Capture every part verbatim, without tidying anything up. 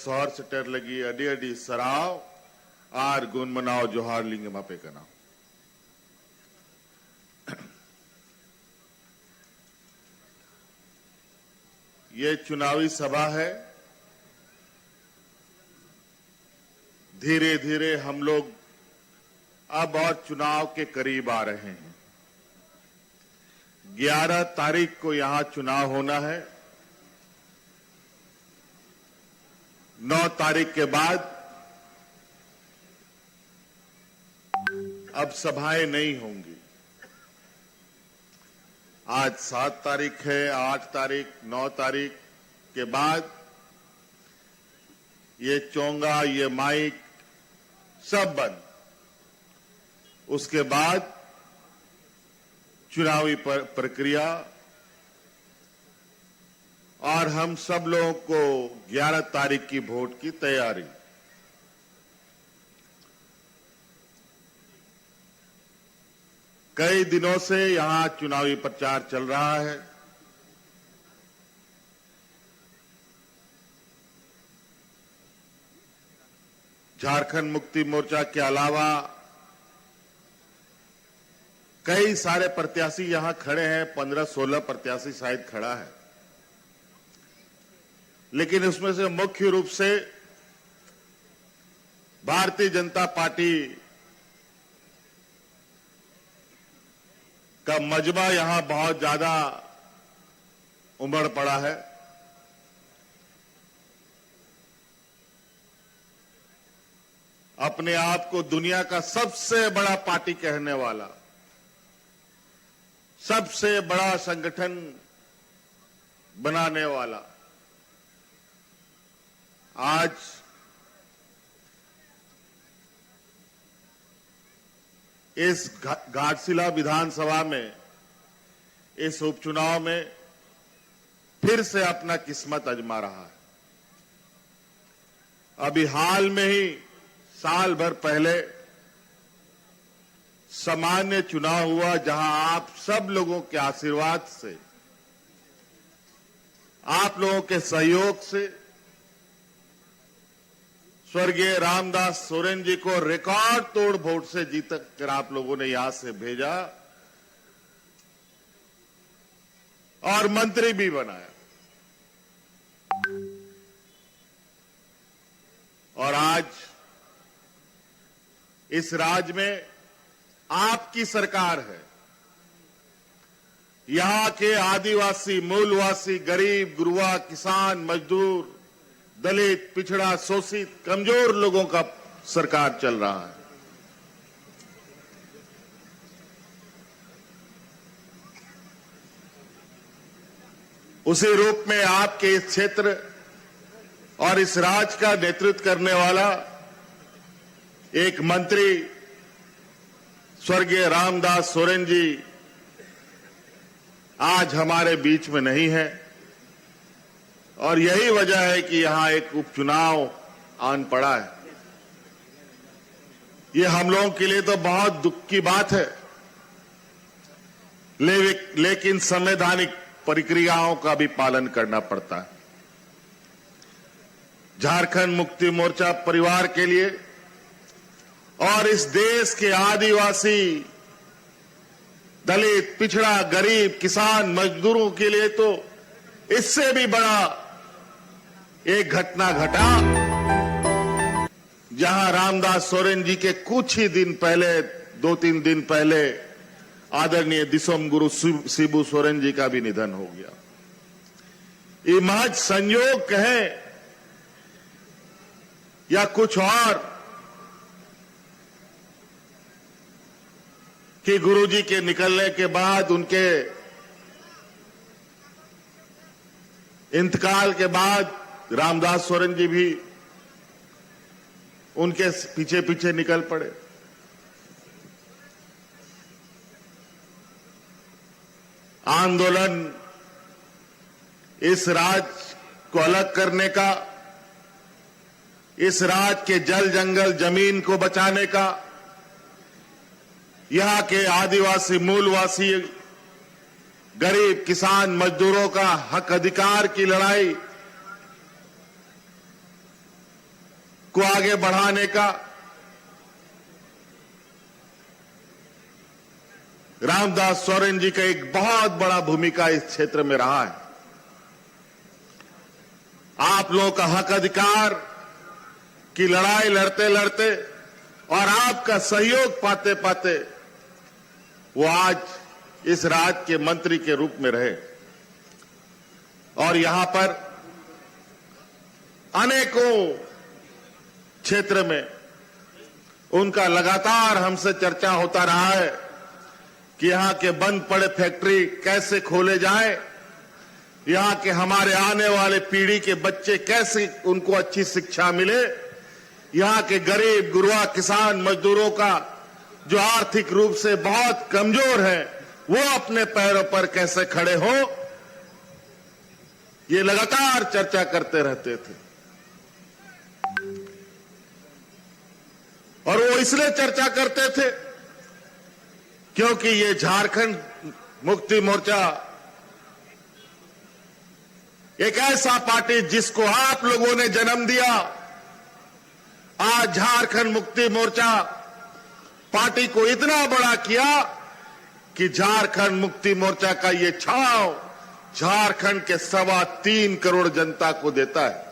ᱥᱚᱦᱚᱨ ᱥᱮᱴᱮᱨ ᱞᱟᱹᱜᱤᱫ ᱟᱹᱰᱤ ᱟᱹᱰᱤ ᱥᱟᱨᱦᱟᱣ ᱟᱨ ᱜᱩᱱ ᱢᱟᱱᱟᱣ ᱡᱚᱦᱟᱨ ᱞᱤᱧ ᱮᱢᱟ ᱯᱮ ᱠᱟᱱᱟ᱾ ये चुनावी सभा है। धीरे धीरे हम लोग अब और चुनाव के करीब आ रहे हैं। ग्यारह तारीख को यहां चुनाव होना है। नौ तारीख के बाद अब सभाएं नहीं होंगी। आज सात तारीख है, आठ तारीख, नौ तारीख के बाद ये चोंगा, ये माइक सब बंद। उसके बाद चुनावी पर-, प्रक्रिया और हम सब लोगों को ग्यारह तारीख की वोट की तैयारी। कई दिनों से यहां चुनावी प्रचार चल रहा है। झारखंड मुक्ति मोर्चा के अलावा कई सारे प्रत्याशी यहां खड़े हैं, पन्द्रह सोलह प्रत्याशी शायद खड़ा है, लेकिन उसमें से मुख्य रूप से भारतीय जनता पार्टी का मजमा यहां बहुत ज्यादा उमड़ पड़ा है। अपने आप को दुनिया का सबसे बड़ा पार्टी कहने वाला, सबसे बड़ा संगठन बनाने वाला, आज इस घा-, घाटशिला विधानसभा में, इस उपचुनाव में फिर से अपना किस्मत आजमा रहा है। अभी हाल में ही, साल भर पहले, सामान्य चुनाव हुआ, जहां आप सब लोगों के आशीर्वाद से, आप लोगों के सहयोग से स्वर्गीय रामदास सोरेन जी को रिकॉर्ड तोड़ वोट से जीत कर आप लोगों ने यहां से भेजा और मंत्री भी बनाया। और आज इस राज्य में आपकी सरकार है। यहां के आदिवासी, मूलवासी, गरीब गुरबा, किसान, मजदूर, दलित, पिछड़ा, शोषित, कमजोर लोगों का सरकार चल रहा है। उसी रूप में आपके इस क्षेत्र और इस राज्य का नेतृत्व करने वाला एक मंत्री स्वर्गीय रामदास सोरेन जी आज हमारे बीच में नहीं है और यही वजह है कि यहां एक उपचुनाव आन पड़ा है। ये हम लोगों के लिए तो बहुत दुख की बात है, ले-, लेकिन संवैधानिक प्रक्रियाओं का भी पालन करना पड़ता है। झारखंड मुक्ति मोर्चा परिवार के लिए और इस देश के आदिवासी, दलित, पिछड़ा, गरीब, किसान, मजदूरों के लिए तो इससे भी बड़ा एक घटना घटा, जहां रामदास सोरेन जी के कुछ ही दिन पहले, दो तीन दिन पहले आदरणीय दिसोम गुरु शिव-, शिबू सोरेन जी का भी निधन हो गया। ये महज संयोग कहें या कुछ और, कि गुरुजी के निकलने के बाद, उनके इंतकाल के बाद रामदास सोरेन जी भी उनके पीछे पीछे निकल पड़े। आंदोलन इस राज्य को अलग करने का, इस राज्य के जल जंगल जमीन को बचाने का, यहाँ के आदिवासी मूलवासी गरीब किसान मजदूरों का हक अधिकार की लड़ाई को आगे बढ़ाने का रामदास सोरेन जी का एक बहुत बड़ा भूमिका इस क्षेत्र में रहा है। आप लोगों का हक अधिकार की लड़ाई लड़ते लड़ते और आपका सहयोग पाते पाते वो आज इस राज्य के मंत्री के रूप में रहे और यहां पर अनेकों क्षेत्र में उनका लगातार हमसे चर्चा होता रहा है कि यहां के बंद पड़े फैक्ट्री कैसे खोले जाए, यहां के हमारे आने वाले पीढ़ी के बच्चे कैसे उनको अच्छी शिक्षा मिले, यहां के गरीब गुरबा किसान मजदूरों का जो आर्थिक रूप से बहुत कमजोर है वो अपने पैरों पर कैसे खड़े हो, ये लगातार चर्चा करते रहते थे। और वो इसलिए चर्चा करते थे क्योंकि ये झारखंड मुक्ति मोर्चा एक ऐसा पार्टी जिसको आप लोगों ने जन्म दिया। आज झारखंड मुक्ति मोर्चा पार्टी को इतना बड़ा किया कि झारखंड मुक्ति मोर्चा का ये छाव झारखंड के सवा तीन करोड़ जनता को देता है।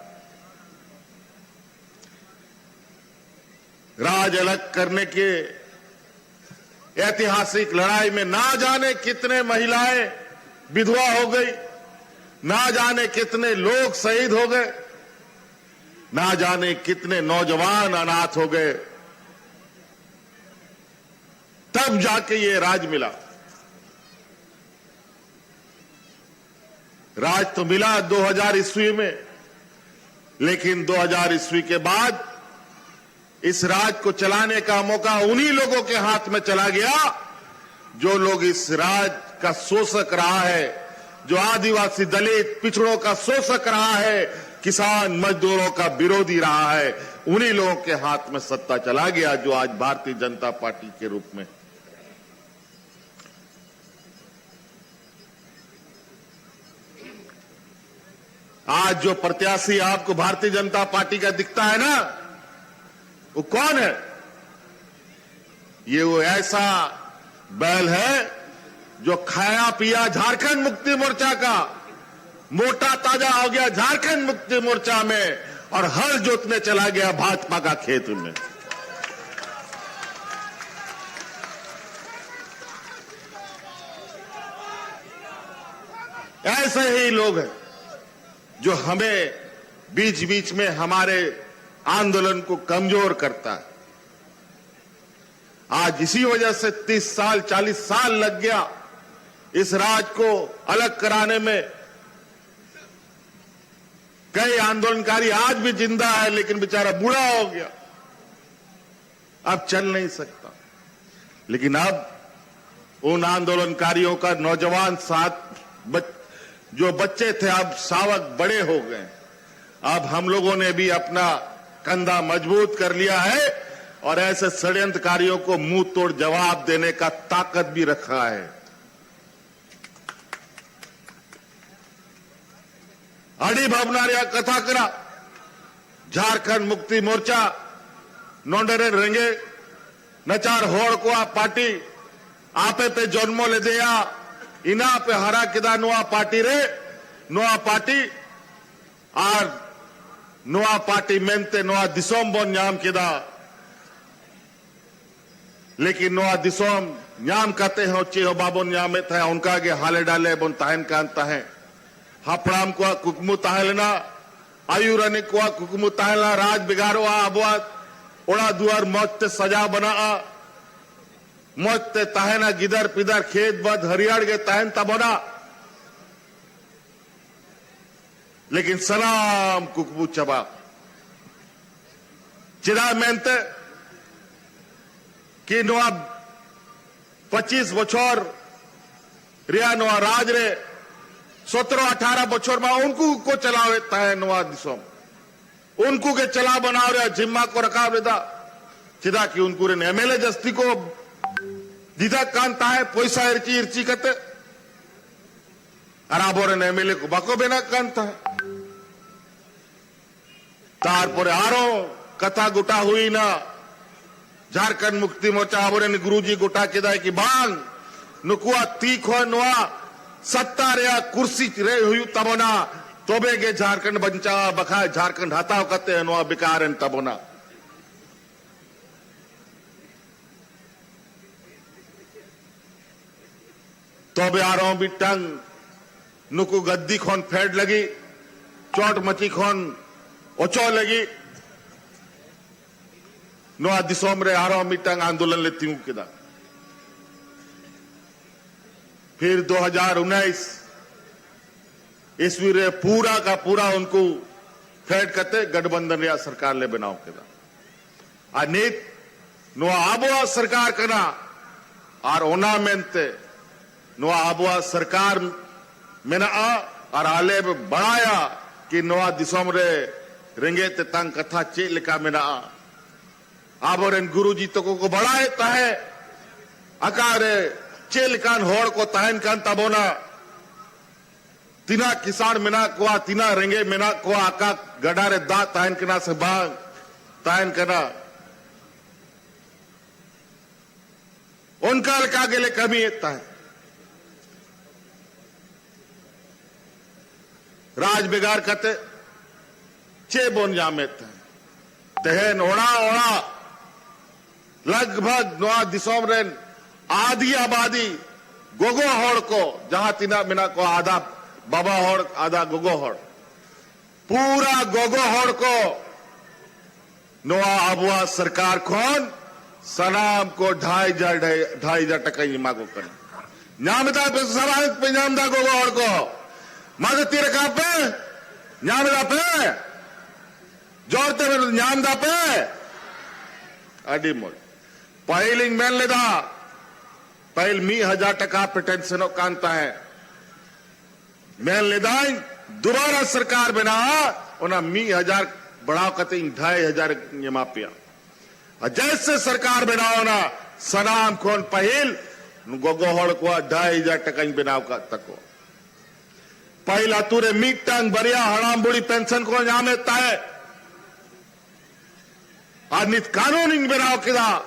राज अलग करने के ऐतिहासिक लड़ाई में ना जाने कितने महिलाएं विधवा हो गई, ना जाने कितने लोग शहीद हो गए, ना जाने कितने नौजवान अनाथ हो गए। तब जाके ये राज मिला। राज तो मिला दो हज़ार ईस्वी में, लेकिन दो हज़ार ईस्वी के बाद इस राज को चलाने का मौका उन्हीं लोगों के हाथ में चला गया जो लोग इस राज का शोषक रहा है, जो आदिवासी दलित पिछड़ों का शोषक रहा है, किसान मजदूरों का विरोधी रहा है। उन्हीं लोगों के हाथ में सत्ता चला गया जो आज भारतीय जनता पार्टी के रूप में आज जो प्रत्याशी आपको भारतीय जनता पार्टी का दिखता है ना, वो कौन है? ये वो ऐसा बैल है जो खाया पिया झारखंड मुक्ति मोर्चा का, मोटा ताजा हो गया झारखंड मुक्ति मोर्चा में और हल जोतने चला गया भाजपा का खेत में। ऐसे ही लोग हैं जो हमें बीच बीच में हमारे आंदोलन को कमजोर करता है। आज इसी वजह से तीस साल, चालीस साल लग गया इस राज को अलग कराने में। कई आंदोलनकारी आज भी जिंदा है, लेकिन बेचारा बूढ़ा हो गया, अब चल नहीं सकता। लेकिन अब उन आंदोलनकारियों का नौजवान साथ बच, जो बच्चे थे, अब सावक बड़े हो गए। अब हम लोगों ने भी अपना कंधा मजबूत कर लिया है और ऐसे षड्यंत्रकारियों को मुंह तोड़ जवाब देने का ताकत भी रखा है। ᱟᱹᱰᱤ ᱵᱷᱟᱵᱽᱱᱟ ᱨᱮᱭᱟᱜ ᱠᱟᱛᱷᱟ ᱠᱟᱱᱟ᱾ ᱡᱷᱟᱨᱠᱷᱚᱸᱰ ᱢᱩᱠᱛᱤ ᱢᱳᱨᱪᱟ ᱱᱚᱰᱮ ᱨᱮᱱ ᱨᱮᱸᱜᱮᱡ ᱱᱟᱪᱟᱨ ᱦᱚᱲ ᱠᱚᱣᱟᱜ ᱯᱟᱨᱴᱤ, ᱟᱯᱮ ᱯᱮ ᱡᱚᱱᱢᱚ ᱞᱮᱫᱮᱭᱟ, ᱤᱱᱟ ᱯᱮ ᱦᱟᱨᱟ ᱠᱮᱫᱟ ᱱᱚᱣᱟ ᱯᱟᱨᱴᱤ ᱨᱮ, ᱱᱚᱣᱟ ᱯᱟᱨᱴᱤ ᱟᱨ ᱱᱚᱣᱟ ᱯᱟᱨᱴᱤ ᱢᱮᱱᱛᱮ ᱱᱚᱣᱟ ᱫᱤᱥᱚᱢ ᱵᱚᱱ ᱧᱟᱢ ᱠᱮᱫᱟ᱾ ᱞᱮᱠᱤᱱ ᱱᱚᱣᱟ ᱫᱤᱥᱚᱢ ᱧᱟᱢ ᱠᱟᱛᱮ ᱦᱚᱸ ᱪᱮᱫ ᱦᱚᱸ ᱵᱟᱵᱚᱱ ᱧᱟᱢᱮᱫ ᱛᱟᱦᱮᱸᱫ, ᱚᱱᱠᱟ ᱜᱮ ᱦᱟᱞᱮ ᱰᱟᱞᱮ ᱵᱚᱱ ᱛᱟᱦᱮᱱ ᱠᱟᱱ ᱛᱟᱦᱮᱸᱫ᱾ ᱦᱟᱯᱲᱟᱢ ᱠᱚᱣᱟᱜ ᱠᱩᱠᱢᱩ ᱛᱟᱦᱮᱸ ᱞᱮᱱᱟ, ᱟᱹᱭᱩᱨᱟᱹᱱᱤᱡ ᱠᱚᱣᱟᱜ ᱠᱩᱠᱢᱩ ᱛᱟᱦᱮᱸ ᱞᱮᱱᱟ, ᱨᱟᱡᱽ ᱵᱷᱮᱜᱟᱨᱚᱜᱼᱟ, ᱟᱵᱚᱣᱟᱜ ᱚᱲᱟᱜ ᱫᱩᱣᱟᱹᱨ ᱢᱚᱡᱽ ᱛᱮ ᱥᱟᱡᱟᱣ ᱵᱮᱱᱟᱜᱼᱟ, ᱢᱚᱡᱽ ᱛᱮ ᱛᱟᱦᱮᱱᱟ, ᱜᱤᱫᱟᱹᱨ ᱯᱤᱫᱟᱹᱨ ᱠᱷᱮᱛ ᱵᱟᱹᱫᱽ ᱦᱟᱹᱨᱭᱟᱹᱲ ᱜᱮ ᱛᱟᱦᱮᱱ ᱛᱟᱵᱚᱱᱟ᱾ ᱞᱮᱠᱤᱱ ᱥᱟᱱᱟᱢ ᱠᱩᱠᱢᱩ ᱪᱟᱵᱟ᱾ ᱪᱮᱫᱟᱜ ᱢᱮᱱᱛᱮ ᱠᱤ ᱱᱚᱣᱟ ᱯᱚᱸᱪᱤᱥ ᱵᱚᱪᱷᱚᱨ ᱨᱮᱭᱟᱜ ᱱᱚᱣᱟ ᱨᱟᱡᱽ ᱨᱮ ᱥᱚᱛᱨᱚ ᱟᱴᱷᱟᱨᱚ ᱵᱚᱪᱷᱚᱨ ᱢᱟ ᱩᱱᱠᱩ ᱠᱚ ᱪᱟᱞᱟᱣᱮᱫ ᱛᱟᱦᱮᱸ ᱱᱚᱣᱟ ᱫᱤᱥᱚᱢ᱾ ᱩᱱᱠᱩ ᱜᱮ ᱪᱟᱞᱟᱣ ᱵᱟᱱᱟᱣ ᱨᱮᱭᱟᱜ ᱡᱤᱢᱢᱟ ᱠᱚ ᱨᱟᱠᱟᱵ ᱞᱮᱫᱟ᱾ ᱪᱮᱫᱟᱜ ᱠᱤ ᱩᱱᱠᱩ ᱨᱮᱱ ᱮᱢᱮᱞᱮ ᱡᱟᱹᱥᱛᱤ ᱠᱚ ᱫᱤᱫᱟᱜ ᱠᱟᱱ ᱛᱟᱦᱮᱸ ᱯᱚᱭᱥᱟ ᱤᱨᱪᱤ ᱤᱨᱪᱤ ᱠᱟᱛᱮ, ᱟᱨ ᱟᱵᱚᱨᱮᱱ ᱮᱢᱮᱞᱮ ᱠᱚ ᱵᱟᱠᱚ ᱵᱮᱱᱟᱜ ᱠᱟᱱ ᱛᱟᱦᱮᱸ᱾ ᱛᱟᱨᱯᱚᱨᱮ ᱟᱨᱚ ᱠᱟᱛᱷᱟ ᱜᱚᱴᱟ ᱦᱩᱭᱱᱟ᱾ ᱡᱷᱟᱨᱠᱷᱚᱸᱰ ᱢᱩᱠᱛᱤ ᱢᱳᱨᱪᱟ ᱟᱵᱚᱨᱮᱱ ᱜᱩᱨᱩᱡᱤ ᱜᱚᱴᱟ ᱠᱮᱫᱟᱭ ᱠᱤ ᱵᱟᱝ, ᱱᱩᱠᱩᱣᱟᱜ ᱛᱤ ᱠᱷᱚᱱ ᱱᱚᱣᱟ ᱥᱟᱛᱛᱟ ᱨᱮᱭᱟᱜ ᱠᱩᱨᱥᱤ ᱨᱮ ᱦᱩᱭᱩᱜ ᱛᱟᱵᱚᱱᱟ, ᱛᱚᱵᱮ ᱜᱮ ᱡᱷᱟᱨᱠᱷᱚᱸᱰ ᱵᱟᱧᱪᱟᱜᱼᱟ, ᱵᱟᱠᱷᱟᱡ ᱡᱷᱟᱨᱠᱷᱚᱸᱰ ᱦᱟᱛᱟᱣ ᱠᱟᱛᱮ ᱱᱚᱣᱟ ᱵᱮᱠᱟᱨ ᱮᱱ ᱛᱟᱵᱚᱱᱟ᱾ ᱛᱚᱵᱮ ᱟᱨᱦᱚᱸ ᱢᱤᱫᱴᱟᱝ ᱱᱩᱠᱩ ᱜᱟᱫᱽᱫᱤ ᱠᱷᱚᱱ ᱯᱷᱮᱰ ᱞᱟᱹᱜᱤᱫ, ᱪᱚᱴ ᱢᱟᱹᱪᱤ ᱠᱷᱚᱱ ᱚᱪᱚᱜ ᱞᱟᱹᱜᱤᱫ ᱱᱚᱣᱟ ᱫᱤᱥᱚᱢ ᱨᱮ ᱟᱨᱦᱚᱸ ᱢᱤᱫᱴᱟᱝ ᱟᱱᱫᱳᱞᱚᱱ ᱞᱮ ᱛᱤᱸᱜᱩ ᱠᱮᱫᱟ᱾ ᱯᱷᱤᱨ ᱫᱩ ᱦᱟᱡᱟᱨ ᱩᱱᱤᱥ ᱤᱥᱣᱤ ᱨᱮ ᱯᱩᱨᱟ ᱠᱟ ᱯᱩᱨᱟ ᱩᱱᱠᱩ ᱯᱷᱮᱰ ᱠᱟᱛᱮ ᱜᱟᱴᱷᱵᱟᱱᱫᱷᱚᱱ ᱨᱮᱭᱟᱜ ᱥᱚᱨᱠᱟᱨ ᱞᱮ ᱵᱮᱱᱟᱣ ᱠᱮᱫᱟ᱾ ᱟᱨ ᱱᱤᱛ ᱱᱚᱣᱟ ᱟᱵᱚᱣᱟᱜ ᱥᱚᱨᱠᱟᱨ ᱠᱟᱱᱟ, ᱟᱨ ᱚᱱᱟ ᱢᱮᱱᱛᱮ ᱱᱚᱣᱟ ᱟᱵᱚᱣᱟᱜ ᱥᱚᱨᱠᱟᱨ ᱢᱮᱱᱟᱜᱼᱟ, ᱟᱨ ᱟᱞᱮ ᱵᱟᱲᱟᱭᱟ ᱠᱤ ᱱᱚᱣᱟ ᱫᱤᱥᱚᱢ ᱨᱮ ᱨᱮᱸᱜᱮᱡ ᱛᱮᱛᱟᱝ ᱠᱟᱛᱷᱟ ᱪᱮᱫ ᱞᱮᱠᱟ ᱢᱮᱱᱟᱜᱼᱟ᱾ ᱟᱵᱚᱨᱮᱱ ᱜᱩᱨᱩᱡᱤ ᱛᱟᱠᱚ ᱠᱚ ᱵᱟᱲᱟᱭᱮᱫ ᱛᱟᱦᱮᱸᱫ ᱚᱠᱟᱨᱮ ᱪᱮᱫ ᱞᱮᱠᱟᱱ ᱦᱚᱲ ᱠᱚ ᱛᱟᱦᱮᱱ ᱠᱟᱱ ᱛᱟᱵᱚᱱᱟ, ᱛᱤᱱᱟᱹᱜ ᱠᱤᱥᱟᱬ ᱢᱮᱱᱟᱜ ᱠᱚᱣᱟ, ᱛᱤᱱᱟᱹᱜ ᱨᱮᱸᱜᱮᱡ ᱢᱮᱱᱟᱜ ᱠᱚᱣᱟ, ᱚᱠᱟ ᱜᱟᱰᱟ ᱨᱮ ᱫᱟᱜ ᱛᱟᱦᱮᱱ ᱠᱟᱱᱟ ᱥᱮ ᱵᱟᱝ ᱛᱟᱦᱮᱱ ᱠᱟᱱᱟ, ᱚᱱᱠᱟ ᱞᱮᱠᱟ ᱜᱮᱞᱮ ᱠᱟᱹᱢᱤᱭᱮᱫ ᱛᱟᱦᱮᱸᱫ᱾ ᱨᱟᱡᱽ ᱵᱷᱮᱜᱟᱨ ᱠᱟᱛᱮ ᱪᱮᱫ ᱵᱚᱱ ᱧᱟᱢᱮᱫ ᱛᱟᱦᱮᱸᱫ? ᱛᱮᱦᱮᱧ ᱚᱲᱟᱜ ᱚᱲᱟᱜ ᱞᱟᱜᱽ ᱵᱷᱟᱜᱽ ᱱᱚᱣᱟ ᱫᱤᱥᱚᱢ ᱨᱮᱱ ᱟᱫᱷᱤ ᱟᱵᱟᱫᱤ ᱜᱚᱜᱚ ᱦᱚᱲ ᱠᱚ ᱡᱟᱦᱟᱸ ᱛᱤᱱᱟᱹᱜ ᱢᱮᱱᱟᱜ ᱠᱚᱣᱟ, ᱟᱫᱷᱟ ᱵᱟᱵᱟ ᱦᱚᱲ, ᱟᱫᱷᱟ ᱜᱚᱜᱚ ᱦᱚᱲ, ᱯᱩᱨᱟ ᱜᱚᱜᱚ ᱦᱚᱲ ᱠᱚ ᱱᱚᱣᱟ ᱟᱵᱚᱣᱟᱜ ᱥᱚᱨᱠᱟᱨ ᱠᱷᱚᱱ ᱥᱟᱱᱟᱢ ᱠᱚ ᱰᱷᱟᱭ ᱦᱟᱡᱟᱨ, ᱰᱷᱟᱭ, ᱰᱷᱟᱭ ᱦᱟᱡᱟᱨ ᱴᱟᱠᱟᱧ ᱮᱢᱟ ᱠᱚ ᱠᱟᱱᱟ᱾ ᱧᱟᱢ ᱮᱫᱟ ᱯᱮ ᱥᱮ ᱵᱟᱝ ᱯᱮ ᱧᱟᱢ ᱮᱫᱟ ᱜᱚᱜᱚ ᱦᱚᱲ ᱠᱚ? ᱢᱟ ᱛᱚ ᱛᱤ ᱨᱟᱠᱟᱵ ᱯᱮ᱾ ᱧᱟᱢ ᱮᱫᱟ ᱯᱮ? ᱡᱳᱨ ᱛᱮ ᱢᱮᱱ, ᱧᱟᱢ ᱮᱫᱟ ᱯᱮ? ᱟᱹᱰᱤ ᱢᱚᱡᱽ᱾ ᱯᱟᱹᱦᱤᱞᱤᱧ ᱢᱮᱱ ᱞᱮᱫᱟ, ᱯᱟᱹᱦᱤᱞ ᱢᱤᱫ ᱦᱟᱡᱟᱨ ᱴᱟᱠᱟ ᱯᱮ ᱴᱮᱱᱥᱚᱱᱚᱜ ᱠᱟᱱ ᱛᱟᱦᱮᱸᱫ᱾ ᱢᱮᱱ ᱞᱮᱫᱟᱹᱧ, ᱫᱩᱵᱟᱨᱟ ᱥᱚᱨᱠᱟᱨ ᱵᱮᱱᱟᱣᱟ, ᱚᱱᱟ ᱢᱤᱫ ᱦᱟᱡᱟᱨ ᱵᱟᱲᱦᱟᱣ ᱠᱟᱛᱮ ᱤᱧ ᱰᱷᱟᱭ ᱦᱟᱡᱟᱨ ᱤᱧ ᱮᱢᱟ ᱯᱮᱭᱟ᱾ ᱟᱨ ᱡᱮᱭᱥᱮ ᱥᱚᱨᱠᱟᱨ ᱵᱮᱱᱟᱣ ᱮᱱᱟ, ᱥᱟᱱᱟᱢ ᱠᱷᱚᱱ ᱯᱟᱹᱦᱤᱞ ᱜᱚᱜᱚ ᱦᱚᱲ ᱠᱚᱣᱟᱜ ᱰᱷᱟᱭ ᱦᱟᱡᱟᱨ ᱴᱟᱠᱟᱧ ᱵᱮᱱᱟᱣ ᱠᱟᱫ ᱛᱟᱠᱚᱣᱟ᱾ ᱯᱟᱹᱦᱤᱞ ᱟᱛᱩ ᱨᱮ ᱢᱤᱫᱴᱟᱝ ᱵᱟᱨᱭᱟ ᱦᱟᱲᱟᱢ ᱵᱩᱲᱦᱤ ᱯᱮᱱᱥᱚᱱ ᱠᱚ ᱧᱟᱢᱮᱫ ᱛᱟᱦᱮᱸᱫ᱾ ᱟᱨ ᱱᱤᱛ ᱠᱟᱹᱱᱩᱱ ᱤᱧ ᱵᱮᱱᱟᱣ ᱠᱮᱫᱟ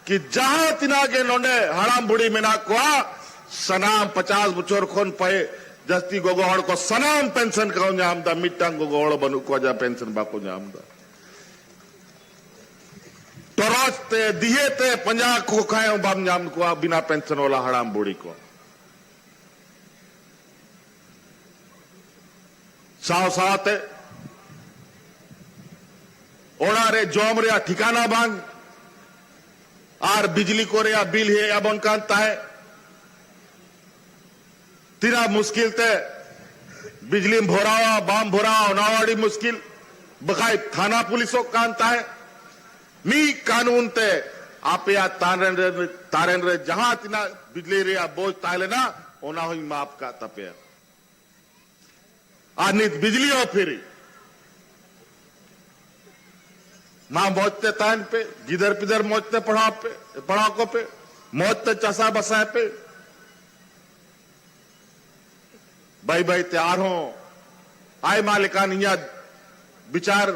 ᱠᱤ ᱡᱟᱦᱟᱸ ᱛᱤᱱᱟᱹᱜ ᱜᱮ ᱱᱚᱰᱮ ᱦᱟᱲᱟᱢ ᱵᱩᱲᱦᱤ ᱢᱮᱱᱟᱜ ᱠᱚᱣᱟ, ᱥᱟᱱᱟᱢ ᱯᱚᱪᱟᱥ ᱵᱚᱪᱷᱚᱨ ᱠᱷᱚᱱ ᱯᱮ ᱡᱟᱹᱥᱛᱤ ᱜᱚᱜᱚ ᱦᱚᱲ ᱠᱚ ᱥᱟᱱᱟᱢ ᱯᱮᱱᱥᱚᱱ ᱠᱚ ᱧᱟᱢ ᱮᱫᱟ᱾ ᱢᱤᱫᱴᱟᱝ ᱜᱚᱜᱚ ᱦᱚᱲ ᱵᱟᱹᱱᱩᱜ ᱠᱚᱣᱟ ᱡᱟᱦᱟᱸ ᱯᱮᱱᱥᱚᱱ ᱵᱟᱠᱚ ᱧᱟᱢ ᱮᱫᱟ᱾ ᱴᱚᱨᱚᱪ ᱛᱮ, ᱫᱤᱭᱮ ᱛᱮ ᱯᱟᱸᱡᱟ ᱠᱚ ᱠᱷᱟᱡ ᱦᱚᱸ ᱵᱟᱢ ᱧᱟᱢ ᱠᱚᱣᱟ ᱵᱤᱱᱟ ᱯᱮᱱᱥᱚᱱ ᱣᱟᱞᱟ ᱦᱟᱲᱟᱢ ᱵᱩᱲᱦᱤ ᱠᱚ᱾ ᱥᱟᱶ ᱥᱟᱶᱛᱮ ᱚᱲᱟᱜ ᱨᱮ ᱡᱚᱢ ᱨᱮᱭᱟᱜ ᱴᱷᱤᱠᱟᱱᱟ ᱵᱟᱝ, ᱟᱨ ᱵᱤᱡᱽᱞᱤ ᱠᱚ ᱨᱮᱭᱟᱜ ᱵᱤᱞ ᱦᱮᱡ ᱟᱵᱚᱱ ᱠᱟᱱ ᱛᱟᱦᱮᱸᱫ᱾ ᱛᱤᱱᱟᱹᱜ ᱢᱩᱥᱠᱤᱞ ᱛᱮ ᱵᱤᱡᱽᱞᱤᱢ ᱵᱷᱚᱨᱟᱣᱟ, ᱵᱟᱢ ᱵᱷᱚᱨᱟᱣᱟ, ᱚᱱᱟ ᱦᱚᱸ ᱟᱹᱰᱤ ᱢᱩᱥᱠᱤᱞ᱾ ᱵᱟᱠᱷᱟᱡ ᱛᱷᱟᱱᱟ ᱯᱩᱞᱤᱥᱚᱜ ᱠᱟᱱ ᱛᱟᱦᱮᱸᱫ᱾ ᱢᱤᱫ ᱠᱟᱹᱱᱩᱱ ᱛᱮ ᱟᱯᱮᱭᱟᱜ ᱛᱟᱨᱮᱱ ᱨᱮ, ᱛᱟᱨᱮᱱ ᱨᱮ ᱡᱟᱦᱟᱸ ᱛᱤᱱᱟᱹᱜ ᱵᱤᱡᱽᱞᱤ ᱨᱮᱭᱟᱜ ᱵᱳᱡᱽ ᱛᱟᱦᱮᱸ ᱞᱮᱱᱟ, ᱚᱱᱟ ᱦᱚᱸᱧ ᱢᱟᱯ ᱠᱟᱜ ᱛᱟᱯᱮᱭᱟ᱾ ᱟᱨ ᱱᱤᱛ ᱵᱤᱡᱽᱞᱤ ᱦᱚᱸ ᱯᱷᱤᱨᱤ᱾ ᱢᱟ ᱢᱚᱡᱽ ᱛᱮ ᱛᱟᱦᱮᱱ ᱯᱮ, ᱜᱤᱫᱟᱹᱨ ᱯᱤᱫᱟᱹᱨ ᱢᱚᱡᱽ ᱛᱮ ᱯᱟᱲᱦᱟᱣ ᱯᱮ, ᱯᱟᱲᱦᱟᱣ ᱠᱚᱯᱮ, ᱢᱚᱡᱽ ᱛᱮ ᱪᱟᱥᱟ ᱵᱟᱥᱟᱭ ᱯᱮ᱾ ᱵᱟᱹᱭ ᱵᱟᱹᱭ ᱛᱮ ᱟᱨᱦᱚᱸ ᱟᱭᱢᱟ ᱞᱮᱠᱟᱱ ᱤᱧᱟᱹᱜ ᱵᱤᱪᱟᱨ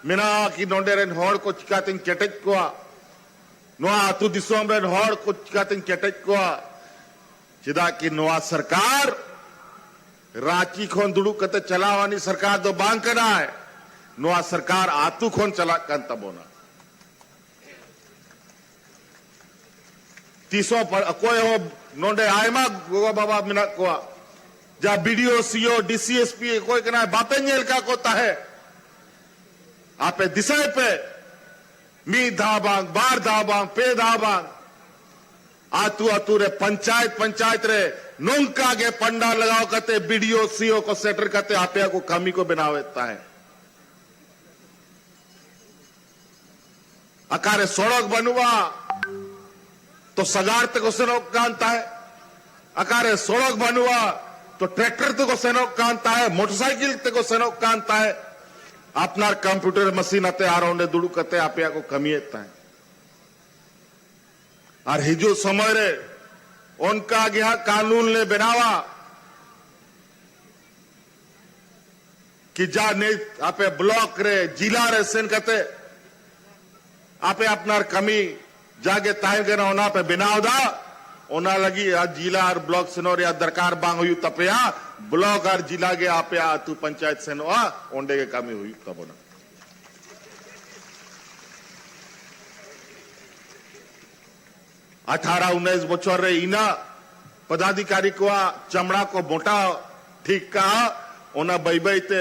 ᱢᱮᱱᱟᱜᱼᱟ ᱠᱤ ᱱᱚᱰᱮ ᱨᱮᱱ ᱦᱚᱲ ᱠᱚ ᱪᱤᱠᱟᱛᱮᱧ ᱠᱮᱴᱮᱡ ᱠᱚᱣᱟ, ᱱᱚᱣᱟ ᱟᱹᱛᱩ ᱫᱤᱥᱚᱢ ᱨᱮᱱ ᱦᱚᱲ ᱠᱚ ᱪᱤᱠᱟᱛᱮᱧ ᱠᱮᱴᱮᱡ ᱠᱚᱣᱟ᱾ ᱪᱮᱫᱟᱜ ᱠᱤ ᱱᱚᱣᱟ ᱥᱚᱨᱠᱟᱨ ᱨᱟᱸᱪᱤ ᱠᱷᱚᱱ ᱫᱩᱲᱩᱵ ᱠᱟᱛᱮ ᱪᱟᱞᱟᱣ ᱟᱹᱱᱤᱡ ᱥᱚᱨᱠᱟᱨ ᱫᱚ ᱵᱟᱝ ᱠᱟᱱᱟᱭ᱾ ᱱᱚᱣᱟ ᱥᱚᱨᱠᱟᱨ ᱟᱹᱛᱩ ᱠᱷᱚᱱ ᱪᱟᱞᱟᱜ ᱠᱟᱱ ᱛᱟᱵᱚᱱᱟ᱾ ᱛᱤᱥ ᱦᱚᱸ ᱯᱟ-, ᱚᱠᱚᱭ ᱦᱚᱸ ᱱᱚᱰᱮ ᱟᱭᱢᱟ ᱜᱚᱜᱚ ᱵᱟᱵᱟ ᱢᱮᱱᱟᱜ ᱠᱚᱣᱟ, ᱡᱟ ᱵᱤ ᱰᱤ ᱳ, ᱥᱤ ᱳ, ᱰᱤ ᱥᱤ, ᱮᱥ ᱯᱤ ᱚᱠᱚᱭ ᱠᱟᱱᱟᱭ ᱵᱟᱯᱮ ᱧᱮᱞ ᱠᱟᱜ ᱠᱚ ᱛᱟᱦᱮᱸᱫ᱾ ᱟᱯᱮ ᱫᱤᱥᱟᱹᱭ ᱯᱮ, ᱢᱤᱫ ᱫᱷᱟᱣ ᱵᱟᱝ, ᱵᱟᱨ ᱫᱷᱟᱣ ᱵᱟᱝ, ᱯᱮ ᱫᱷᱟᱣ ᱵᱟᱝ, ᱟᱹᱛᱩ ᱟᱹᱛᱩ ᱨᱮ, ᱯᱚᱧᱪᱟᱭᱮᱛ ᱯᱚᱧᱪᱟᱭᱮᱛ ᱨᱮ ᱱᱚᱝᱠᱟ ᱜᱮ ᱯᱟᱱᱰᱟ ᱞᱟᱜᱟᱣ ᱠᱟᱛᱮ ᱵᱤ ᱰᱤ ᱳ, ᱥᱤ ᱳ ᱠᱚ ᱥᱮᱴᱮᱨ ᱠᱟᱛᱮ ᱟᱯᱮᱭᱟᱜ ᱠᱚ ᱠᱟᱹᱢᱤ ᱠᱚ ᱵᱮᱱᱟᱣᱮᱫ ᱛᱟᱦᱮᱸᱫ᱾ ᱚᱠᱟᱨᱮ ᱥᱚᱲᱚᱠ ᱵᱟᱹᱱᱩᱜᱼᱟ, ᱛᱚ ᱥᱟᱜᱟᱲ ᱛᱮᱠᱚ ᱥᱮᱱᱚᱜ ᱠᱟᱱ ᱛᱟᱦᱮᱸᱫ᱾ ᱚᱠᱟᱨᱮ ᱥᱚᱲᱚᱠ ᱵᱟᱹᱱᱩᱜᱼᱟ, ᱛᱚ ᱴᱨᱟᱠᱴᱚᱨ ᱛᱮᱠᱚ ᱥᱮᱱᱚᱜ ᱠᱟᱱ ᱛᱟᱦᱮᱸᱫ, ᱢᱚᱴᱚᱨᱥᱟᱭᱠᱮᱞ ᱛᱮᱠᱚ ᱥᱮᱱᱚᱜ ᱠᱟᱱ ᱛᱟᱦᱮᱸᱫ᱾ ᱟᱯᱱᱟᱨ ᱠᱚᱢᱯᱤᱭᱩᱴᱟᱨ ᱢᱮᱥᱤᱱ ᱟᱛᱮ ᱟᱨ ᱚᱸᱰᱮ ᱫᱩᱲᱩᱵ ᱠᱟᱛᱮ ᱟᱯᱮᱭᱟᱜ ᱠᱚ ᱠᱟᱹᱢᱤᱭᱮᱫ ᱛᱟᱦᱮᱸᱫ᱾ ᱟᱨ ᱦᱤᱡᱩᱜ ᱥᱚᱢᱚᱭ ᱨᱮ ᱚᱱᱠᱟ ᱜᱮ ᱦᱟᱸᱜ ᱠᱟᱹᱱᱩᱱ ᱞᱮ ᱵᱮᱱᱟᱣᱟ ᱠᱤ ᱡᱟ ᱱᱤᱛ ᱟᱯᱮ ᱵᱞᱚᱠ ᱨᱮ, ᱡᱤᱞᱟ ᱨᱮ ᱥᱮᱱ ᱠᱟᱛᱮ ᱟᱯᱮ ᱟᱯᱱᱟᱨ ᱠᱟᱹᱢᱤ ᱡᱟᱜᱮ ᱛᱟᱦᱮᱸ ᱠᱟᱱᱟ, ᱚᱱᱟ ᱯᱮ ᱵᱮᱱᱟᱣ ᱫᱟ᱾ ᱚᱱᱟ ᱞᱟᱹᱜᱤᱫ ᱟᱨ ᱡᱤᱞᱟ ᱟᱨ ᱵᱞᱚᱠ ᱥᱮᱱᱚᱜ ᱨᱮᱭᱟᱜ ᱫᱚᱨᱠᱟᱨ ᱵᱟᱝ ᱦᱩᱭᱩᱜ ᱛᱟᱯᱮᱭᱟ᱾ ᱵᱞᱚᱠ ᱟᱨ ᱡᱤᱞᱟ ᱜᱮ ᱟᱯᱮᱭᱟᱜ ᱟᱹᱛᱩ ᱯᱚᱧᱪᱟᱭᱮᱛ ᱥᱮᱱᱚᱜᱼᱟ, ᱚᱸᱰᱮ ᱜᱮ ᱠᱟᱹᱢᱤ ᱦᱩᱭᱩᱜ ᱛᱟᱵᱚᱱᱟ᱾ ᱟᱴᱷᱟᱨᱚ ᱩᱱᱤᱥ ᱵᱚᱪᱷᱚᱨ ᱨᱮ ᱤᱱᱟᱹ ᱯᱚᱫᱟᱫᱷᱤᱠᱟᱨᱤ ᱠᱚᱣᱟᱜ ᱪᱟᱢᱲᱟ ᱠᱚ ᱢᱚᱴᱟ ᱴᱷᱤᱠ ᱠᱟᱜᱼᱟ, ᱚᱱᱟ ᱵᱟᱹᱭ ᱵᱟᱹᱭ ᱛᱮ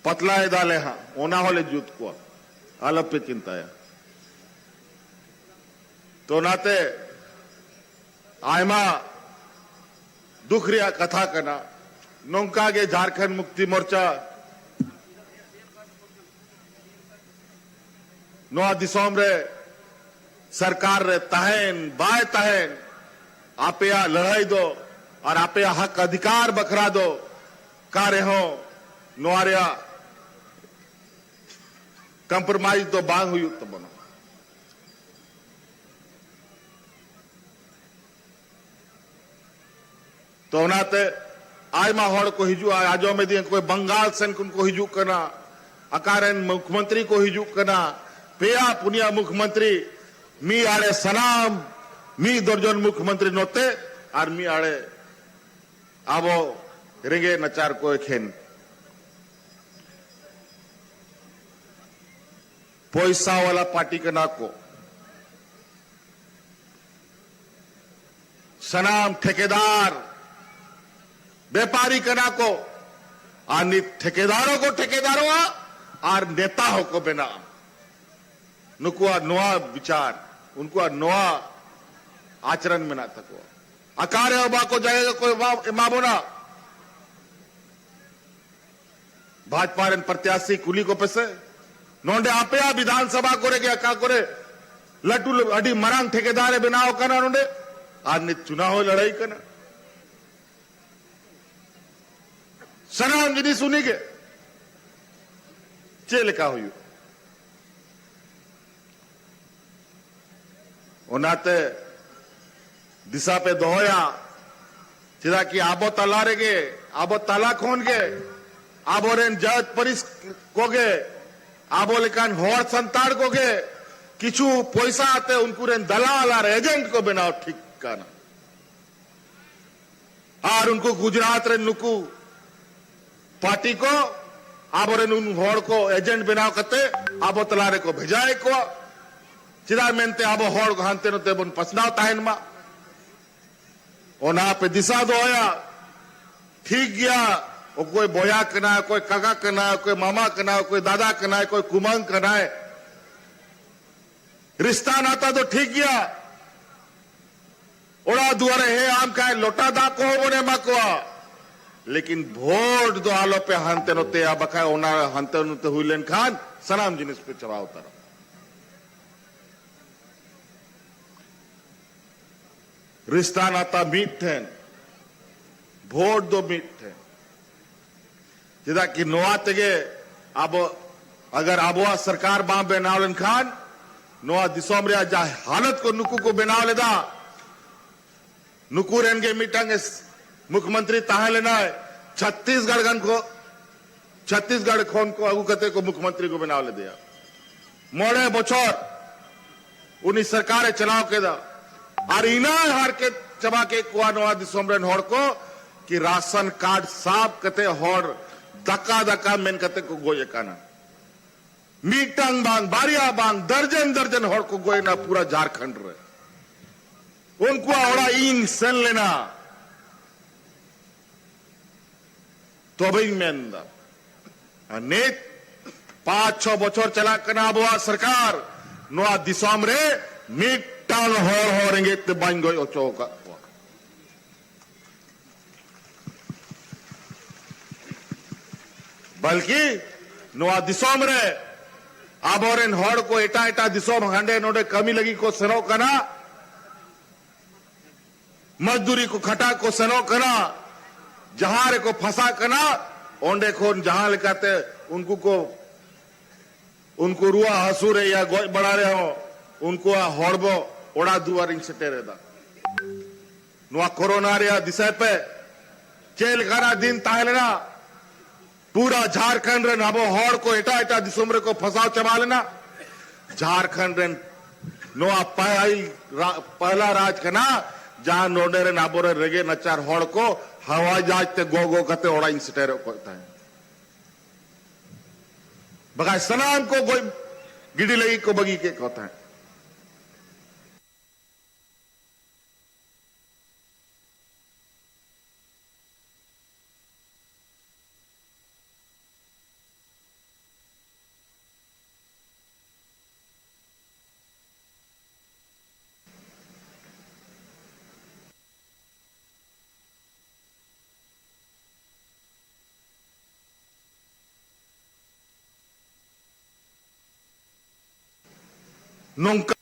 ᱯᱟᱛᱞᱟ ᱮᱫᱟᱞᱮ ᱦᱟᱸᱜ, ᱚᱱᱟ ᱦᱚᱸᱞᱮ ᱡᱩᱛ ᱠᱚᱣᱟ, ᱟᱞᱚᱯᱮ ᱪᱤᱱᱛᱟᱹᱭᱟ᱾ ᱛᱚ ᱚᱱᱟᱛᱮ ᱟᱭᱢᱟ ᱫᱩᱠ ᱨᱮᱭᱟᱜ ᱠᱟᱛᱷᱟ ᱠᱟᱱᱟ, ᱱᱚᱝᱠᱟ ᱜᱮ ᱡᱷᱟᱨᱠᱷᱚᱸᱰ ᱢᱩᱠᱛᱤ ᱢᱳᱨᱪᱟ ᱱᱚᱣᱟ ᱫᱤᱥᱚᱢ ᱨᱮ ᱥᱚᱨᱠᱟᱨ ᱨᱮ ᱛᱟᱦᱮᱱ ᱵᱟᱭ ᱛᱟᱦᱮᱱ, ᱟᱯᱮᱭᱟᱜ ᱞᱟᱹᱲᱦᱟᱹᱭ ᱫᱚ ᱟᱨ ᱟᱯᱮᱭᱟᱜ ᱦᱚᱠ ᱚᱫᱷᱤᱠᱟᱨ ᱵᱟᱠᱷᱨᱟ ᱫᱚ ᱚᱠᱟ ᱨᱮᱦᱚᱸ ᱱᱚᱣᱟ ᱨᱮᱭᱟᱜ ᱠᱚᱢᱯᱨᱳᱢᱟᱭᱤᱡᱽ ᱫᱚ ᱵᱟᱝ ᱦᱩᱭᱩᱜ ᱛᱟᱵᱚᱱᱟ᱾ ᱛᱚ ᱚᱱᱟᱛᱮ ᱟᱭᱢᱟ ᱦᱚᱲ ᱠᱚ ᱦᱤᱡᱩᱜᱼᱟ, ᱟᱸᱡᱚᱢ ᱤᱫᱤᱭᱟᱹᱧ ᱚᱠᱚᱭ ᱵᱟᱝᱜᱟᱞ ᱥᱮᱱ ᱠᱷᱚᱱ ᱠᱚ ᱦᱤᱡᱩᱜ ᱠᱟᱱᱟ, ᱚᱠᱟ ᱨᱮᱱ ᱢᱩᱠᱷᱭᱚᱢᱚᱱᱛᱨᱤ ᱠᱚ ᱦᱤᱡᱩᱜ ᱠᱟᱱᱟ, ᱯᱮᱭᱟ ᱯᱩᱱᱭᱟ ᱢᱩᱠᱷᱭᱚᱢᱚᱱᱛᱨᱤ, ᱢᱤᱫ ᱟᱲᱮ ᱥᱟᱱᱟᱢ ᱢᱤᱫ ᱫᱚᱨᱡᱚᱱ ᱢᱩᱠᱷᱭᱚᱢᱚᱱᱛᱨᱤ ᱱᱚᱛᱮ ᱟᱨ ᱢᱤᱫ ᱟᱲᱮ ᱟᱵᱚ ᱨᱮᱸᱜᱮᱡ ᱱᱟᱪᱟᱨ ᱠᱚ ᱮᱠᱷᱮᱱ ᱯᱚᱭᱥᱟ ᱣᱟᱞᱟ ᱯᱟᱨᱴᱤ ᱠᱟᱱᱟ ᱠᱚ᱾ ᱥᱟᱱᱟᱢ ᱴᱷᱮᱠᱮᱫᱟᱨ, ᱵᱮᱯᱟᱨᱤ ᱠᱟᱱᱟ ᱠᱚ᱾ ᱟᱨ ᱱᱤᱛ ᱴᱷᱮᱠᱮᱫᱟᱨ ᱦᱚᱸᱠᱚ ᱴᱷᱮᱠᱮᱫᱟᱨᱚᱜᱼᱟ ᱟᱨ ᱱᱮᱛᱟ ᱦᱚᱸᱠᱚ ᱵᱮᱱᱟᱜᱼᱟ᱾ ᱱᱩᱠᱩᱣᱟᱜ ᱱᱚᱣᱟ ᱵᱤᱪᱟᱨ, ᱩᱱᱠᱩᱣᱟᱜ ᱱᱚᱣᱟ ᱟᱪᱨᱚᱱ ᱢᱮᱱᱟᱜ ᱛᱟᱠᱚᱣᱟ᱾ ᱚᱠᱟᱨᱮ ᱵᱟᱠᱚ ᱡᱟᱭᱜᱟ ᱠᱚ ᱮᱢᱟ, ᱮᱢᱟ ᱵᱚᱱᱟ᱾ ᱵᱷᱟᱡᱽᱯᱟ ᱨᱮᱱ ᱯᱨᱚᱛᱭᱟᱥᱤ ᱠᱩᱞᱤ ᱠᱚᱯᱮ ᱥᱮ, ᱱᱚᱰᱮ ᱟᱯᱮᱭᱟᱜ ᱵᱤᱫᱷᱟᱱ ᱥᱚᱵᱷᱟ ᱠᱚᱨᱮ ᱜᱮ ᱚᱠᱟ ᱠᱚᱨᱮ ᱞᱟᱹᱴᱩ, ᱟᱹᱰᱤ ᱢᱟᱨᱟᱝ ᱴᱷᱮᱠᱮᱫᱟᱨ ᱮ ᱵᱮᱱᱟᱣ ᱠᱟᱱᱟ ᱱᱚᱰᱮ, ᱟᱨ ᱱᱤᱛ ᱪᱩᱱᱟᱣ ᱦᱚᱸ ᱞᱟᱹᱲᱦᱟᱹᱭ ᱠᱟᱱᱟ᱾ ᱥᱟᱱᱟᱢ ᱡᱤᱱᱤᱥ ᱩᱱᱤ ᱜᱮ᱾ ᱪᱮᱫ ᱞᱮᱠᱟ ᱦᱩᱭᱩᱜ? ᱚᱱᱟᱛᱮ ᱫᱤᱥᱟᱹ ᱯᱮ ᱫᱚᱦᱚᱭᱟ, ᱪᱮᱫᱟᱜ ᱠᱤ ᱟᱵᱚ ᱛᱟᱞᱟ ᱨᱮᱜᱮ, ᱟᱵᱚ ᱛᱟᱞᱟ ᱠᱷᱚᱱ ᱜᱮ ᱟᱵᱚᱨᱮᱱ ᱡᱟᱹᱛ ᱯᱟᱹᱨᱤᱥ ᱠᱚᱜᱮ ᱟᱵᱚ ᱞᱮᱠᱟᱱ ᱦᱚᱲ ᱥᱟᱱᱛᱟᱲ ᱠᱚᱜᱮ ᱠᱤᱪᱷᱩ ᱯᱚᱭᱥᱟ ᱟᱛᱮ ᱩᱱᱠᱩ ᱨᱮᱱ ᱫᱟᱞᱟᱞ ᱟᱨ ᱮᱡᱮᱱᱴ ᱠᱚ ᱵᱮᱱᱟᱣ ᱴᱷᱤᱠ ᱠᱟᱱᱟ᱾ ᱟᱨ ᱩᱱᱠᱩ ᱜᱩᱡᱽᱨᱟᱴ ᱨᱮᱱ ᱱᱩᱠᱩ ᱯᱟᱨᱴᱤ ᱠᱚ ᱟᱵᱚᱨᱮᱱ ᱩᱱ ᱦᱚᱲ ᱠᱚ ᱮᱡᱮᱱᱴ ᱵᱮᱱᱟᱣ ᱠᱟᱛᱮ ᱟᱵᱚ ᱛᱟᱞᱟ ᱨᱮᱠᱚ ᱵᱷᱮᱡᱟᱭᱮᱫ ᱠᱚᱣᱟ᱾ ᱪᱮᱫᱟᱜ ᱢᱮᱱᱛᱮ ᱟᱵᱚ ᱦᱚᱲ ᱠᱚ ᱦᱟᱱᱛᱮ ᱱᱚᱛᱮ ᱵᱚᱱ ᱯᱟᱥᱱᱟᱣ ᱛᱟᱦᱮᱱ ᱢᱟ᱾ ᱚᱱᱟ ᱯᱮ ᱫᱤᱥᱟᱹ ᱫᱚᱦᱚᱭᱟ᱾ ᱴᱷᱤᱠ ᱜᱮᱭᱟ, ᱚᱠᱚᱭ ᱵᱚᱭᱦᱟ ᱠᱟᱱᱟᱭ, ᱚᱠᱚᱭ ᱠᱟᱠᱟ ᱠᱟᱱᱟᱭ, ᱚᱠᱚᱭ ᱢᱟᱢᱟ ᱠᱟᱱᱟᱭ, ᱚᱠᱚᱭ ᱫᱟᱫᱟ ᱠᱟᱱᱟᱭ, ᱚᱠᱚᱭ ᱠᱩᱢᱟᱹᱝ ᱠᱟᱱᱟᱭ, ᱨᱤᱥᱛᱟ ᱱᱟᱛᱟ ᱫᱚ ᱴᱷᱤᱠ ᱜᱮᱭᱟ᱾ ᱚᱲᱟᱜ ᱫᱩᱣᱟᱨᱮ ᱦᱮᱡ ᱟᱢ ᱠᱷᱟᱱ ᱞᱚᱴᱟ ᱫᱟᱜ ᱠᱚᱦᱚᱸ ᱵᱚᱱ ᱮᱢᱟ ᱠᱚᱣᱟ, ᱞᱮᱠᱤᱱ ᱵᱷᱳᱴ ᱫᱚ ᱟᱞᱚᱯᱮ ᱦᱟᱱᱛᱮ ᱱᱚᱛᱮᱭᱟ, ᱵᱟᱠᱷᱟᱡ ᱚᱱᱟ ᱦᱟᱱᱛᱮ ᱱᱚᱛᱮ ᱦᱩᱭ ᱞᱮᱱᱠᱷᱟᱱ ᱥᱟᱱᱟᱢ ᱡᱤᱱᱤᱥ ᱯᱮ ᱪᱟᱵᱟ ᱩᱛᱟᱹᱨᱟ᱾ ᱨᱤᱥᱛᱟ ᱱᱟᱛᱟ ᱢᱤᱫ ᱴᱷᱮᱱ, ᱵᱷᱳᱴ ᱫᱚ ᱢᱤᱫ ᱴᱷᱮᱱ᱾ ᱪᱮᱫᱟᱜ ᱠᱤ ᱱᱚᱣᱟ ᱛᱮᱜᱮ ᱟᱵᱚ, ᱟᱜᱟᱨ ᱟᱵᱚᱣᱟᱜ ᱥᱚᱨᱠᱟᱨ ᱵᱟᱝ ᱵᱮᱱᱟᱣ ᱞᱮᱱᱠᱷᱟᱱ, ᱱᱚᱣᱟ ᱫᱤᱥᱚᱢ ᱨᱮᱭᱟᱜ ᱡᱟᱦᱟᱸ ᱦᱟᱞᱚᱛ ᱠᱚ ᱱᱩᱠᱩ ᱠᱚ ᱵᱮᱱᱟᱣ ᱞᱮᱫᱟ, ᱱᱩᱠᱩ ᱨᱮᱱ ᱜᱮ ᱢᱤᱫᱴᱟᱝ ᱮᱥ-, ᱢᱩᱠᱷᱭᱚᱢᱚᱱᱛᱨᱤ ᱛᱟᱦᱮᱸ ᱞᱮᱱᱟᱭ, ᱪᱷᱚᱛᱛᱤᱥᱜᱚᱲ ᱜᱟᱱ ᱠᱚ, ᱪᱷᱚᱛᱛᱤᱥᱜᱚᱲ ᱠᱷᱚᱱ ᱠᱚ ᱟᱹᱜᱩ ᱠᱟᱛᱮ ᱠᱚ ᱢᱩᱠᱷᱭᱚᱢᱚᱱᱛᱨᱤ ᱠᱚ ᱵᱮᱱᱟᱣ ᱞᱮᱫᱮᱭᱟ᱾ ᱢᱚᱬᱮ ᱵᱚᱪᱷᱚᱨ ᱩᱱᱤ ᱥᱚᱨᱠᱟᱨᱮ ᱪᱟᱞᱟᱣ ᱠᱮᱫᱟ᱾ ᱟᱨ ᱤᱱᱟᱹ ᱦᱟᱨᱠᱮᱛ ᱪᱟᱵᱟ ᱠᱮᱫ ᱠᱚᱣᱟ ᱱᱚᱣᱟ ᱫᱤᱥᱚᱢ ᱨᱮᱱ ᱦᱚᱲ ᱠᱚ, ᱠᱤ ᱨᱟᱥᱚᱱ ᱠᱟᱨᱰ ᱥᱟᱵ ᱠᱟᱛᱮ ᱦᱚᱲ ᱫᱟᱠᱟ ᱫᱟᱠᱟ ᱢᱮᱱ ᱠᱟᱛᱮ ᱠᱚ ᱜᱚᱡ ᱟᱠᱟᱱᱟ᱾ ᱢᱤᱫᱴᱟᱝ ᱵᱟᱝ, ᱵᱟᱨᱭᱟ ᱵᱟᱝ, ᱫᱟᱨᱡᱚᱱ ᱫᱟᱨᱡᱚᱱ ᱦᱚᱲ ᱠᱚ ᱜᱚᱡ ᱮᱱᱟ ᱯᱩᱨᱟ ᱡᱷᱟᱲᱠᱷᱚᱸᱰ ᱨᱮ᱾ ᱩᱱᱠᱩᱣᱟᱜ ᱚᱲᱟᱜ ᱤᱧ ᱥᱮᱱ ᱞᱮᱱᱟ᱾ ᱛᱚᱵᱮᱧ ᱢᱮᱱᱫᱟ, ᱟᱨ ᱱᱤᱛ ᱯᱟᱸᱪ ᱪᱷᱚ ᱵᱚᱪᱷᱚᱨ ᱪᱟᱞᱟᱜ ᱠᱟᱱᱟ ᱟᱵᱚᱣᱟᱜ ᱥᱚᱨᱠᱟᱨ, ᱱᱚᱣᱟ ᱫᱤᱥᱚᱢ ᱨᱮ ᱢᱤᱫᱴᱟᱝ ᱦᱚᱲ ᱦᱚᱸ ᱨᱮᱸᱜᱮᱡ ᱛᱮ ᱵᱟᱹᱧ ᱜᱚᱡ ᱦᱚᱪᱚ ᱟᱠᱟᱫ ᱠᱚᱣᱟ᱾ ᱵᱚᱞᱠᱤ ᱱᱚᱣᱟ ᱫᱤᱥᱚᱢ ᱨᱮ ᱟᱵᱚᱨᱮᱱ ᱦᱚᱲ ᱠᱚ ᱮᱴᱟᱜ ᱮᱴᱟᱜ ᱫᱤᱥᱚᱢ ᱦᱟᱸᱰᱮ ᱱᱚᱰᱮ ᱠᱟᱹᱢᱤ ᱞᱟᱹᱜᱤᱫ ᱠᱚ ᱥᱮᱱᱚᱜ ᱠᱟᱱᱟ, ᱢᱚᱡᱫᱩᱨᱤ ᱠᱚ ᱠᱷᱟᱴᱟᱜ ᱠᱚ ᱥᱮᱱᱚᱜ ᱠᱟᱱᱟ, ᱡᱟᱦᱟᱸ ᱨᱮᱠᱚ ᱯᱷᱟᱸᱥᱟᱜ ᱠᱟᱱᱟ, ᱚᱸᱰᱮ ᱠᱷᱚᱱ ᱡᱟᱦᱟᱸ ᱞᱮᱠᱟᱛᱮ ᱩᱱᱠᱩ ᱠᱚ, ᱩᱱᱠᱩ ᱨᱩᱣᱟᱹ ᱦᱟᱹᱥᱩ ᱨᱮ ᱭᱟ ᱜᱚᱡ ᱵᱟᱲᱟ ᱨᱮᱦᱚᱸ ᱩᱱᱠᱩᱣᱟᱜ ᱦᱚᱲᱢᱚ ᱚᱲᱟᱜ ᱫᱩᱣᱟᱨᱤᱧ ᱥᱮᱴᱮᱨ ᱮᱫᱟ᱾ ᱱᱚᱣᱟ ᱠᱳᱨᱳᱱᱟ ᱨᱮᱭᱟᱜ ᱫᱤᱥᱟᱹᱭ ᱯᱮ, ᱪᱮᱫ ᱞᱮᱠᱟᱱᱟᱜ ᱫᱤᱱ ᱛᱟᱦᱮᱸ ᱞᱮᱱᱟ? ᱯᱩᱨᱟ ᱡᱷᱟᱨᱠᱷᱚᱸᱰ ᱨᱮᱱ ᱟᱵᱚ ᱦᱚᱲ ᱠᱚ ᱮᱴᱟᱜ ᱮᱴᱟᱜ ᱫᱤᱥᱚᱢ ᱨᱮᱠᱚ ᱯᱷᱟᱥᱟᱣ ᱪᱟᱵᱟ ᱞᱮᱱᱟ᱾ ᱡᱷᱟᱨᱠᱷᱚᱸᱰ ᱨᱮᱱ ᱱᱚᱣᱟ ᱯᱟᱹᱦᱤᱞ ᱨᱟ-, ᱯᱟᱦᱞᱟ ᱨᱟᱡᱽ ᱠᱟᱱᱟ, ᱡᱟᱦᱟᱸ ᱱᱚᱰᱮ ᱨᱮᱱ ᱟᱵᱚᱨᱮᱱ ᱨᱮᱸᱜᱮᱡ ᱱᱟᱪᱟᱨ ᱦᱚᱲ ᱠᱚ ᱦᱟᱣᱟᱭ ᱡᱟᱦᱟᱡᱽ ᱛᱮ ᱜᱚ ᱜᱚ ᱠᱟᱛᱮ ᱚᱲᱟᱜ ᱤᱧ ᱥᱮᱴᱮᱨᱚᱜ ᱠᱚ ᱛᱟᱦᱮᱸᱫ᱾ ᱵᱟᱠᱷᱟᱡ ᱥᱟᱱᱟᱢ ᱠᱚ ᱜᱚᱡ ᱜᱤᱰᱤ ᱞᱟᱹᱜᱤᱫ ᱠᱚ ᱵᱟᱹᱜᱤ ᱠᱮᱫ ᱠᱚ ᱛᱟᱦᱮᱸᱫ᱾ ᱱᱚᱝᱠᱟ